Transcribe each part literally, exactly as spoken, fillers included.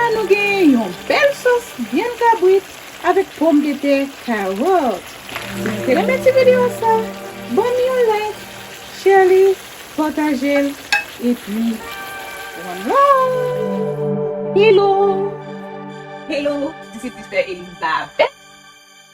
Nou genyen yon bèl sòs vyann kabrit avèk pòmdetè, kawòt. Si nou te renmen ti videyo sa, ban m yon like, share li, pataje l, epi one love. Hello! Hello, this is Sister Elizabeth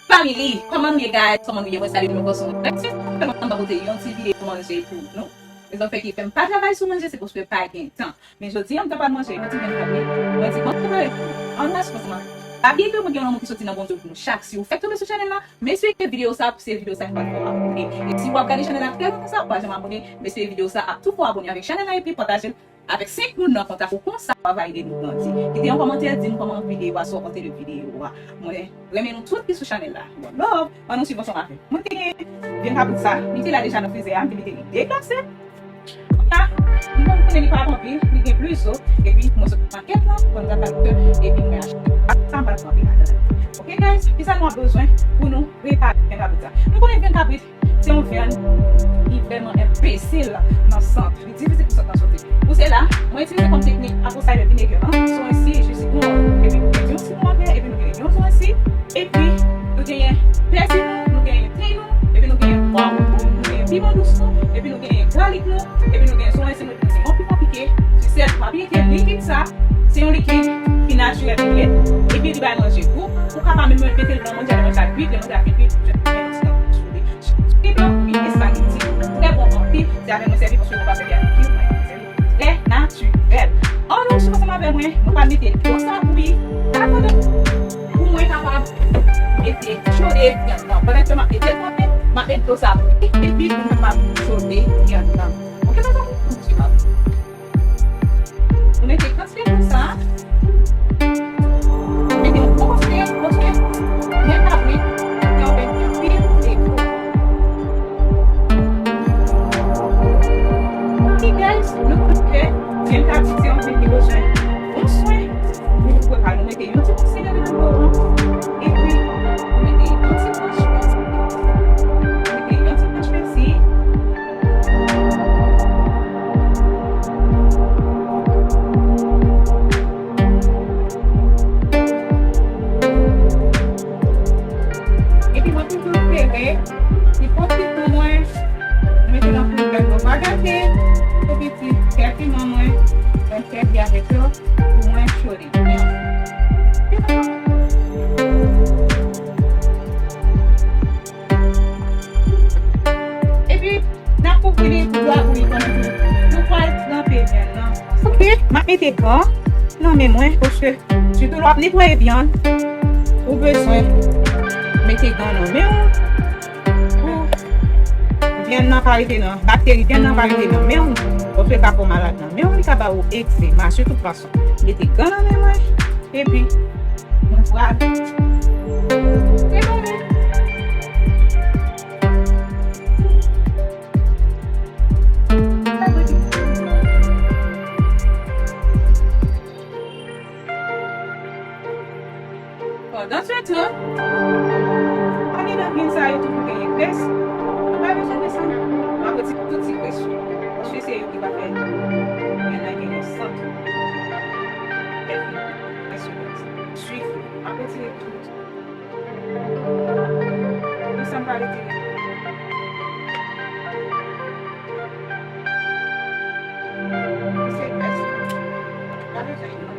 Family. Kòman nou ye, guys? Kòman nou ye? Mwen salye nou konsa. Mèsi, mwen ba pote yon ti videyo manje pou nou. Rezon fè ki fè m pa travay sou manje, se paske pa gen tan. Men jodi a, m ta pral manje yon ti vyann kabrit. Mwen di, bon, travay pou nou. Ann al sou kòmansman. Pa bliye ke mwen gen yon lanmou ki soti nan Bondye pou nou chak. Si w fèk tonbe sou chanèl la, m espere ke videyo sa, se videyo sa ki pral fè w abone. E si w ap gade chanèl la trè lontan sa, w pa janm abone, m espere videyo sa ap tou fè w abone avèk chanèl la epi pataje l avèk senk moun nan kontak ou, konsa w ap ede nou grandi. Kite yon kòmantè, di m kòman videyo a, sa w panse de videyo a. Mwen renmen nou tout ki sou chanèl la. One love. Ann nou swiv ansanm avè m. Mwen te gen vyann kabrit sa, li te la deja nan frizè a, m te mete li deglase. Kounye a, m konn konnen li pa bon anpil, li gen plis zo, epi mwen sot makèt lan, mwen gade kalite, epi mwen achte. Sa m pa t anpil ladan. Ok, guys, kisa nou ap bezwen pou nou prepare vyann kabrit sa? Nou konnen vyann kabrit, se yon vyann ki vrèman enpesil nan sant. Li difisil pou sant lan soti. Pou sela, mwen itilize kòm teknik apple cider vinegar an, zoranj si, ji sitwon, epi nou gen yon sitwon vè, epi nou gen yon zoranj si, epi nou genyen pèsi nou, nou genyen ten nou, epi nou genyen pwav nou, nou genyen piman dous nou, epi nou genyen galik nou, epi nou genyen zoranj si nou, epi nou genyen yon piman pike, ti sèl, pa bliye ke likid sa, se yon likid ki natirèl li ye, epi li bay manje gou, ou ka pa menm mete l nan manje, lè manje a kwit, lè manje a fin kwit, ou jwenn yon ti nan sou li. Chili blan, wi, espageti, trè bon anpil. Se avè mwen sèvi paske nou pa sèvi ak ki mwen sèvi trè natirèl. Ann nou swiv ansanm avè mwen, nou pral mete dlo sa bouyi. Atandan, pou mwen kapab mete chode vyann nan. Pandan ke m ap mete l kanpe, m ap mete dlo sa bouyi, epi pou mwen m ap chode vyann nan. Ok, mezanmi, ann swiv avè m. Nou mete kantite dlo sa. Mete yon bon kantite, paske vyann kabrit, li gen yon vyann ki anpil dlo. Ok, guys, nou konnen ke vyann kabrit se yon vyann ki bezwen bon swen. Nou prepare, nou mete yon ti kous seleri nan dlo an. Epi, nou mete yon ti branch pèsi. Nou mete yon ti branch pèsi. Epi mwen toujou sere ti pon sitwon mwen, mwen mete nan frizè pou yo pa gate, epi ti kè piman mwen, mwen sèvi avèk yo pou mwen chode. Epi, n ap kouvri li pou dlo a bouyi pandan ke nou pral tranpe vyann nan. Ok, m ap mete gan nan men mwen, paske sitou lè w ap netwaye vyann, ou bezwen mete gan nan men w pou vyann nan pa rete nan, bakteri vyann nan pa rete nan men w, paske l ka fè w malad nan men w, li ka ba ou egzema, sitou pwason. Mete gan nan men mwen, epi mwen pral prepare. Pandan se tan, andedan vyann sa yo toujou genyen grès. Nou pa bezwen de sa. M ap retire tout ti grès yo. Paske se yo ki pa fè vyann nan genyen sant. Epi, grès yo, grès yo. Swiv. M ap retire tout. Pou sa m pa retire. Misye pès. Pa bezwen non.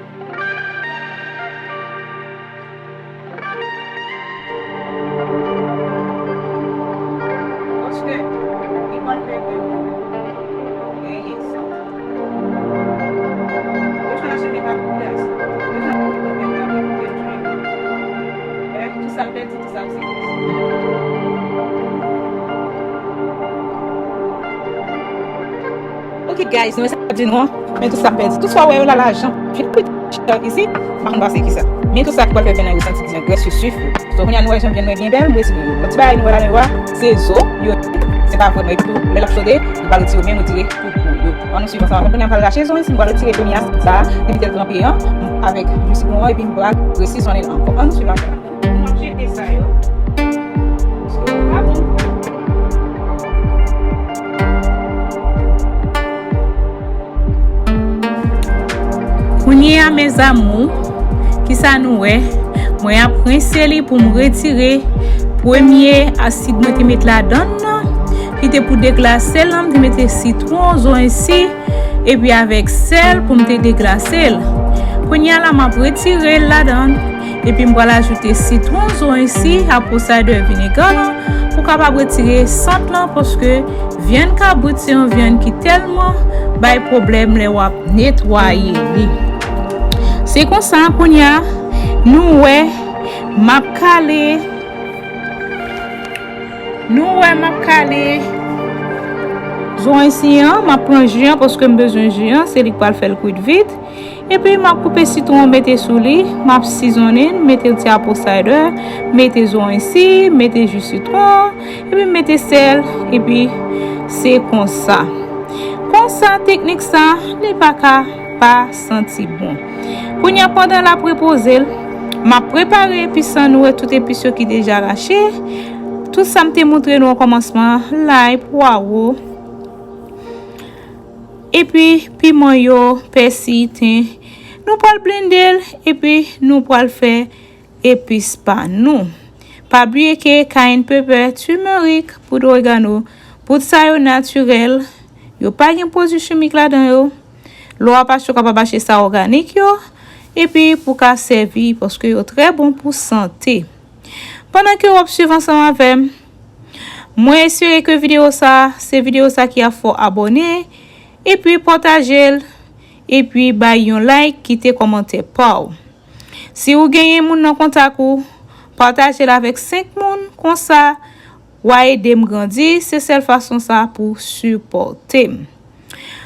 Paske li pral fè ke genyen sant. Yo chanje de papilès. Yo chanje de papilès. Tout sa pèdi, tout sa se. Ok, guys, nou wè sa k ap di nou an. Men tout sa m pèdi. Tout sa w wè yo la, lajan. Vin piti chè isi, m pa konn pase ki sa. Men tout sa ki pral fè vyann nan yo santi byen grès yo swiv yo. So, kounye a nou wè jan vyann mwen byen bèl, m retire yo. Lòt ti bagay nou wè la, nou wè, se zo yo, se pa vrèman. Epi tou, lè l ap chode, nou pral retire yo, men retire tout po yo. Ann nou swiv ansanm avè m. Kounye a m pral rache zo isi, m pral retire premye asid sa, epi tèl tranpe an, avèk ji sitwon an, epi m pral resizonnen l ankò. Ann nou swiv avè m. M ap jete sa yo. Kounye a, mes amours, Kisa nou wè? Mwen ap rense li pou m retire premye asid mwen te met ladan l nan, ki te pou deglase l lan, m te mete sitwon, zoranj si, epi avèk sèl pou m te deglase l. Kounye a la, m ap retire l ladan l, epi m pral ajoute sitwon, zoranj si, apple cider vinegar lan, pou kapab retire sant lan, paske vyann kabrit se yon vyann ki tèlman bay pwoblèm lè w ap netwaye li. Se konsa, kounye a, nou wè, m ap kale, nou wè, m ap kale zoranj si an, m ap pran ji an, paske m bezwen ji an, se li k pral fè l kwit vit. Epi, m ap koupe sitwon, mete sou li, m ap sizonnen, mete yon ti apple cider, mete zoranj si, mete ji sitwon, epi mete sèl, epi se konsa. Konsa, teknik sa, li pa ka pa santi bon. Kounye a, pandan l ap repoze l, m ap prepare epis lan, nou wè tout epis yo ki deja rache. Tout sa m te montre nou an kòmansman, lay, pwawo, epi piman yo, pèsi, ten. Nou pral blende l, epi nou pral fè epis pa nou. Pa bliye ke cayenne pepper, turmeric, poud oregano, poud sa yo natirèl, yo pa gen pwodui chimik ladan yo. Lè w ap achte, w kapab achte sa òganik yo, epi pou ka sèvi, paske yo trè bon pou sante. Pandan ke w ap swiv ansanm avè m, mwen espere ke videyo sa, se videyo sa ki ap fè w abòne, epi pataje l, epi bay yon like, kite kòmantè pa w. Si ou genyen moun nan kontak ou, pataje l avèk senk moun, konsa w a ede m grandi, se sèl fason sa pou sipòte m.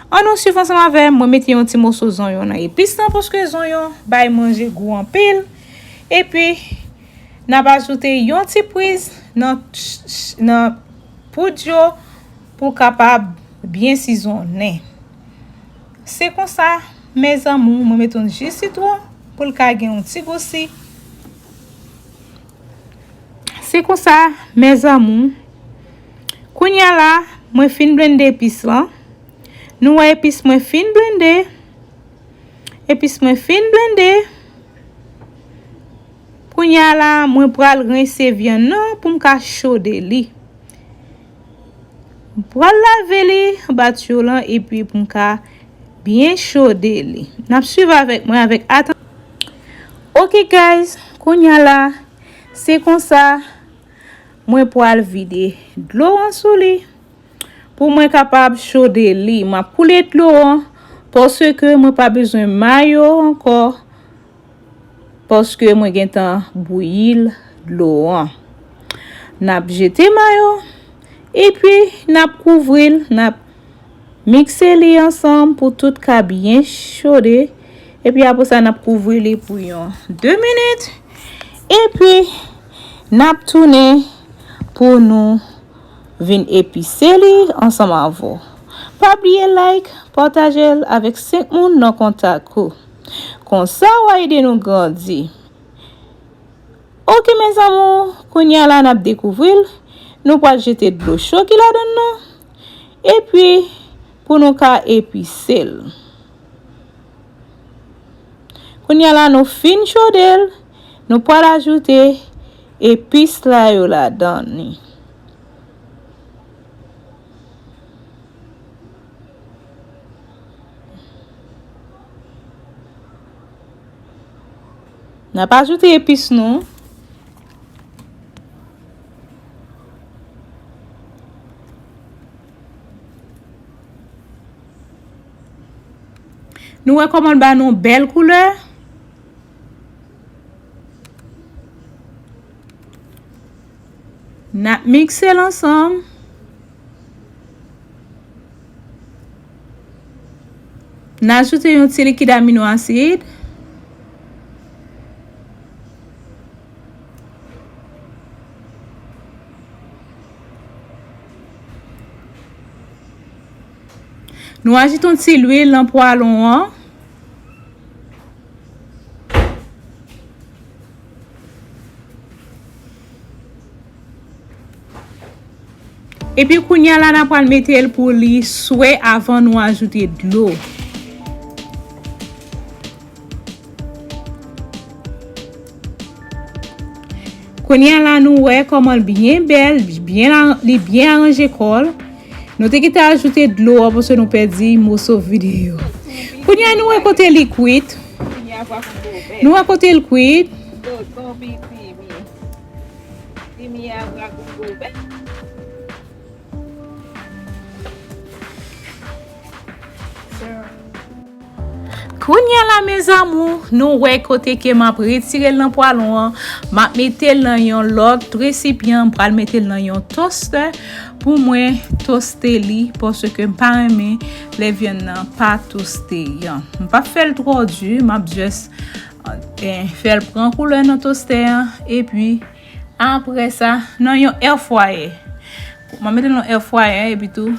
Ann nou swiv ansanm avè m, mwen mete yon ti moso zonyon nan epis lan, paske zonyon bay manje gou anpil. Epi, n ap ajoute yon ti priz nan, nan poud yo pou kapab byen sizonnen. Se konsa, mes amours, mwen mete yon ji sitwon pou l ka gen yon ti gou si. Se konsa, mes amours, kounye a la, mwen fin blende epis lan. Nou wè epis mwen fin blende. Epis mwen fin blende. Kounye a la, mwen pral rense vyann nan pou m ka chode li. M pral lave li anba tiyo lan epi pou m ka byen chode li. N ap swiv avèk mwen avèk atansyon. Ok, guys, kounye a la, se konsa mwen pral vide dlo an sou li. Pou mwen kapab chode li, m ap koule dlo an, paske mwen pa bezwen mayo ankò, paske mwen gentan bouyi dlo an. N ap jete mayo, epi n ap kouvri l, n ap mikse li ansanm pou tout ka byen chode. Epi apre sa, n ap kouvri li pou yon de minit. Epi, n ap tounen pou nou vin epise li ansanm avè w. Pa bliye like, pataje l avèk senk moun nan kontak ou. Konsa, w a ede nou grandi. Ok, mes amours, kounye a la, n ap dekouvri l. Nou pral jete dlo cho ki ladan l nan. Epi, pou nou ka epise l. Kounye a la, nou fin chode l, nou pral ajoute epis la yo ladan li. N ap ajoute epis nou. Nou wè kòman l ba nou bèl koulè. N ap mikse l ansanm. N ajoute yon ti likid amino asid. Nou ajoute yon ti lwil nan pwalon an. Epi kounye a la, n a pral mete l pou li swe avan nou ajoute dlo. Kounye a la, nou wè kòman l byen bèl, byen la, li byen aranje kò l. Nou te kite ajoute dlo a paske nou pèdi moso videyo. Kounye a, nou wè kote li kwit. Nou wè kote l kwit. Kounye a la, mes amours, nou wè kote ke m ap retire l nan pwalon an. M ap mete l nan yon lòt resipyan. M pral mete l nan yon tostè pou mwen toste li, paske m pa renmen lè vyann nan pa toste. M p ap fè l twò di, m ap just, eh, fè l pran koulè nan tostè an, epi apre sa, nan yon air fryer. M ap mete l nan air fryer, epi tou,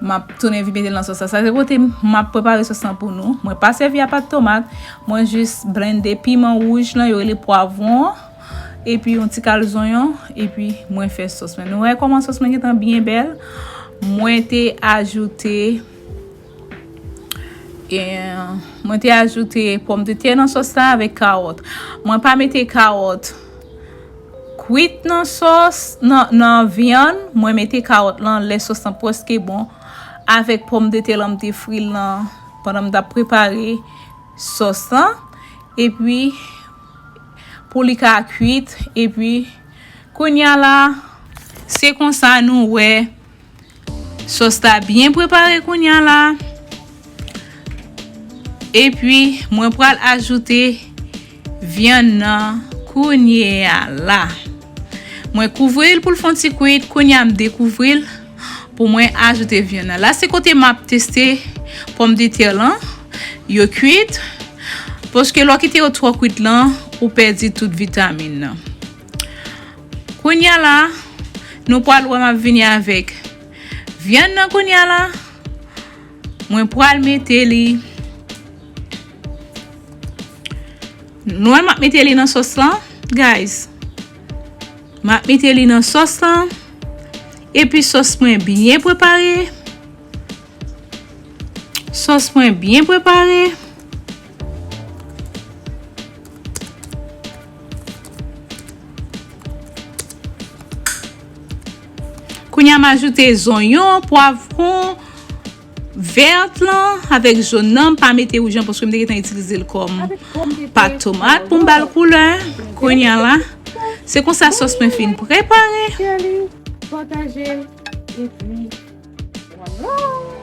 m ap tounen vin mete l nan sòs la. Sa se kote m ap prepare sòs lan pou nou. Mwen pa sèvi a pat tomat. Mwen jis blende piman wouj lan, yo rele pwavwon an. Epi yon ti kal zonyon. Epi mwen fè sòs mwen. Nou wè kòman sòs mwen gentan byen bèl. Mwen te ajoute, e, mwen te ajoute pòmdetè nan sòs la avèk kawòt. Mwen pa mete kawòt kwit nan sòs, nan, nan vyann, mwen mete kawòt lan lè sòs lan prèske bon, avèk pòmdetè lan m te fri l lan pandan m t ap prepare sòs lan, epi pou li ka kwit, epi kounye a la, se konsa nou wè sòs la byen prepare kounye a la. Epi, mwen pral ajoute vyann nan kounye a la. Mwen kouvri l pou l fè yon ti kwit, kounye a m dekouvri l pou mwen ajoute vyann nan. La, se kote m ap teste pòmdetè lan, yo kwit, paske lè w kite yo twò kwit lan, ou pèdi tout vitamin nan. Kounye a la, nou pral wè m ap vini avèk vyann nan kounye a la. Mwen pral mete li. Nou wè m ap mete li nan sòs lan, guys. M ap mete li nan sòs lan. Epi sòs mwen byen prepare. Sòs mwen byen prepare. Kounye a, m ajoute zonyon, pwavwon vèt lan avèk jòn nan. M pa mete wouj lan paske m te gentan itilize l kòm pat tomat pou m ba l koulè. Kounye a la, se konsa sòs mwen fin prepare. Pataje l, epi one love.